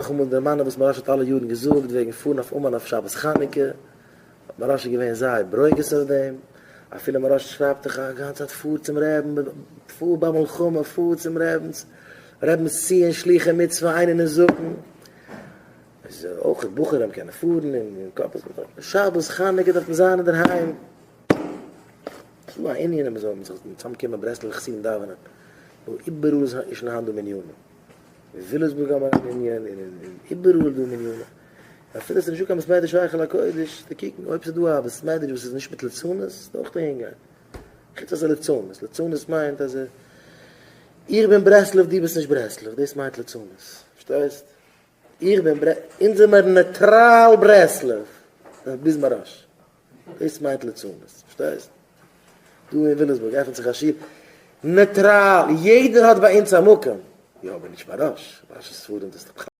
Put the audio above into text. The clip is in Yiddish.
נאכאמאל דערמאנען וואס מוהרא"ש האט אלע יארן געזאגט וועגן פארן אויף אומאן אויף שבת חנוכה, האט מוהרא"ש געווען זייער ברוגז אויף דעם, אפילו מוהרא"ש שרייבט דאך א גאנצע צייט פאר צום רעבן, פאר ביי מלחמה, פאר צום רעבנס, רעבנס ציון שלוחי מצוה אינן ניזוקין, איז אויך בחורים קענען פארן און קאפלס, שבת חנוכה דארף מען זיין אינדערהיים, ס'איז דא א ענין אז מ'זאל זיך צוזאמקומען ברסלב'ע חסידים דאווענען, נו איבעראל איז שוין היינט דא מניינים. אין וויליאמסבורג האבן מיר א מנין, און איבעראל איז דא מניינים. אפילו ס'איז נישטא קיין בית מדרש היכל הקודש, צו קוקן אויב ס'איז דא א בית מדרש וואס איז נישט מיט ליצנות, איז אויך אהין גיין. חוץ אז ס'איז ליצנות, ליצנות מיינט אז איך בין ברסלב דו ביסט נישט ברסלב, דאס מיינט ליצנות. פארשטייסט? איך בין ברסלב, אונז זעמער נייטראל ברסלב, ביז מוהרא"ש. דאס מיינט ליצנות, פארשטייסט? דא אין וויליאמסבורג עפענט זיך א שול, נייטראל, יעדער האט ביי אונז א מקום, יא אבער נישט מוהרא"ש, מוהרא"ש'ס ספרים דאס איז דאך.